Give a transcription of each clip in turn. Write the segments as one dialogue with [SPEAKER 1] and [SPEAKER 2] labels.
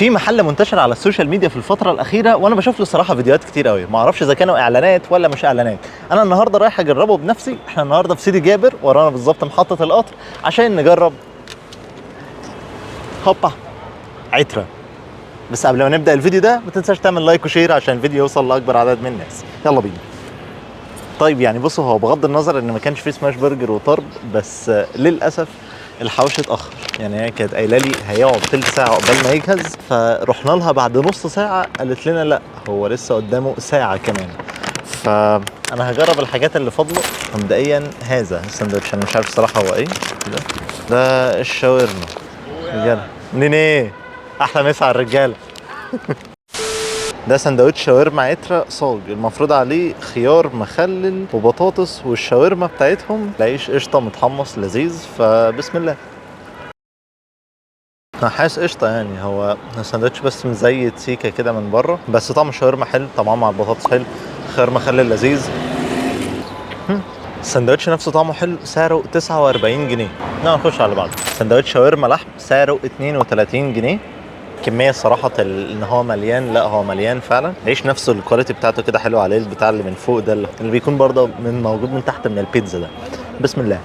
[SPEAKER 1] في محل منتشر على ال social media في الفترة الاخيرة، وانا بشوف له الصراحة فيديوهات كتير قوي، ما اعرفش اذا كانوا اعلانات ولا مش اعلانات. انا النهارده رايح اجربه بنفسي. احنا النهارده في سيدي جابر، ورانا بالظبط محطة القطر، عشان نجرب هوبا عتره. بس قبل ما نبدا الفيديو ده ما تنساش تعمل like و share عشان الفيديو يوصل لاكبر عدد من الناس. يلا بينا. طيب يعني بصوا، هو بغض النظر ان ما كانش فيه smash burger وطرب، بس للاسف الحواوشي اتاخر. يعني هي كانت قايله لي هيقعد تلت ساعة قبل ما يجهز، فرحنا لها بعد نص ساعة قالت لنا لا هو لسه قدامه ساعة كمان. فانا هجرب الحاجات اللي فاضلة. مبدئيا هذا الساندوتش انا مش عارف الصراحة هو ايه ده. ده الشاورما. رجاله منين ايه؟ احلى مسا على الرجالة. ده سندوتش شاورما عترة صاج، المفروض عليه خيار مخلل وبطاطس، والشاورما بتاعتهم العيش قشطة متحمص لذيذ، فبسم الله. انا حاسس قشطة، يعني هو السندوتش بس مزيت سيكة كده من بره، بس طعم الشاورما حلو، طعمها مع البطاطس حلو، خيار مخلل لذيذ. السندوتش نفسه طعمه حلو، سعره 49 جنيه. نعم نخش على بعض. سندوتش شاورما لحم سعره 32 جنيه. كمية صراحة ان هو مليان، لا هو مليان فعلا. العيش نفسه ال quality بتاعته كده حلو، عليه البتاع اللي من فوق ده اللي بيكون برضه من موجود من تحت من البيتزا ده. بسم الله.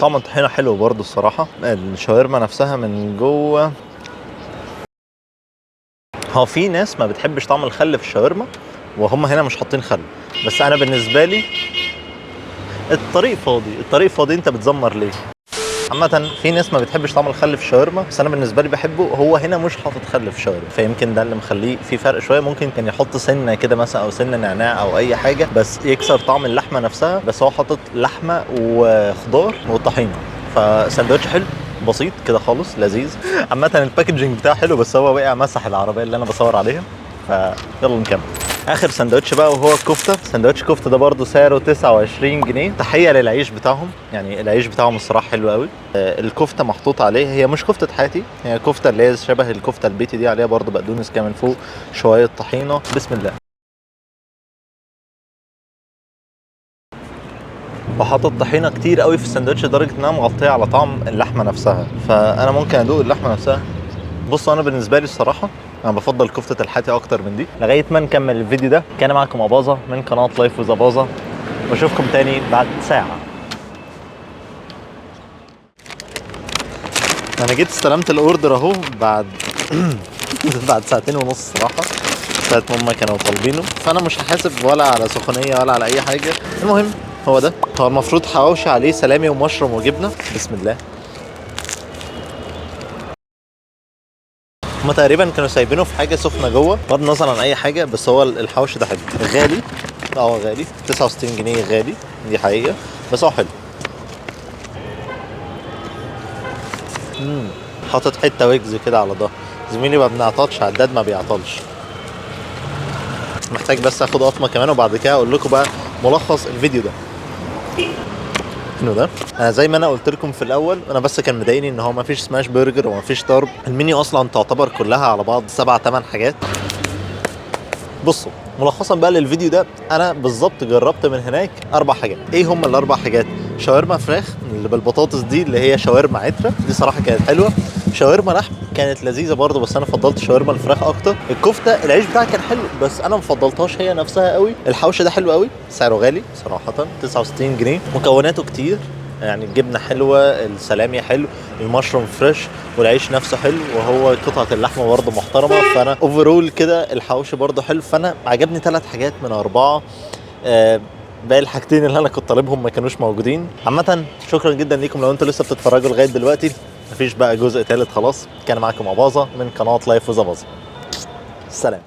[SPEAKER 1] طعم الطحينة حلو برضه الصراحة. الشاورما نفسها من جوه، هو في ناس ما بتحبش طعم الخل في الشاورما، وهم هنا مش حاطين خل، بس انا بالنسبة لي الطريق فاضي، الطريق فاضي، انت بتزمر ليه؟ عامة في ناس ما بتحبش طعم الخل في الشاورما، بس انا بالنسبة لي بحبه. هو هنا مش حاطط خل في الشاورما، فيمكن ده اللي مخليه في فرق شوية. ممكن كان يحط سنة كده مثلا، او سنة نعناع او اي حاجة، بس يكسر طعم اللحمة نفسها. بس هو حاطط لحمة وخضار وطحينة، فساندوتش حلو بسيط كده خالص لذيذ. عامة ال packaging بتاعه حلو، بس هو وقع مسح العربية اللي انا بصور عليها. فيلا نكمل. اخر سندوتش بقى وهو الكفتة. سندوتش كفته ده برده سعره 29 جنيه. تحية للعيش بتاعهم، يعني العيش بتاعهم الصراحة حلو قوي. الكفتة محطوط عليه، هي مش كفته حياتي، هي كفته اللي هي شبه الكفتة البيتي دي، عليها برده بقدونس كده من فوق، شوية طحينه. بسم الله. وحاطط طحينه كتير قوي في السندوتش لدرجة انها مغطيه على طعم اللحمة نفسها، فانا ممكن ادوق اللحمة نفسها. بصوا انا بالنسبة لي الصراحة انا بفضل كفته الحاتي اكتر من دي. لغاية ما نكمل الفيديو ده، كان معاكم اباظة من قناة Life with اباظة، واشوفكم تاني بعد ساعة. انا جيت استلمت ال order اهو بعد بعد ساعتين ونص صراحة، ساعة ما هم كانوا طالبينه، فانا مش هحاسب ولا على سخونيه ولا على اي حاجة. المهم هو ده، هو المفروض حواوشي عليه سلامي ومشروم وجبنه. بسم الله. هما تقريبا كانوا سايبينه في حاجة سخنة جوه، بغض النظر عن اي حاجة، بس هو الحواوشي ده حلو. غالي، غالي 69 جنيه، غالي دي حقيقة، بس هو حلو. حاطط حتة ويجز كده على ظهر زميلي، ما بنعطلش، عداد ما بيعطلش. محتاج بس اخد قطمه كمان وبعد كده اقول لكم بقى ملخص الفيديو ده. انه ده انا زي ما انا قلت لكم في الاول، انا بس كان مضايقني ان هو ما فيش smash burger وما فيش طرب. المنيو اصلا تعتبر كلها على بعض 7-8 حاجات. بصوا ملخصا بقى للفيديو ده، انا بالظبط جربت من هناك 4 حاجات. ايه هم ال4 حاجات؟ شاورما فراخ اللي بالبطاطس دي اللي هي شاورما عتره، دي صراحة كانت حلوة. شاورما لحم كانت لذيذة برضه، بس انا فضلت شاورما الفراخ اكتر. الكفتة العيش بتاعها كان حلو، بس انا ما فضلتهاش هي نفسها قوي. الحوشه ده حلو قوي، سعره غالي صراحة 69 جنيه، مكوناته كتير، يعني الجبنة حلوة، السلامي حلو، المشروم fresh، والعيش نفسه حلو، وهو قطعه اللحمة برضه محترمه. فانا overall كده الحوشه برضه حلو، فانا عجبني 3 حاجات من 4. باقي الحاجتين اللي انا كنت طالبهم ما كانوش موجودين. عامة شكرا جدا ليكم لو انتوا لسه بتتفرجوا لغاية دلوقتي. مفيش بقى جزء ثالث خلاص. كان معاكم اباظة من قناة Life with اباظة. سلام.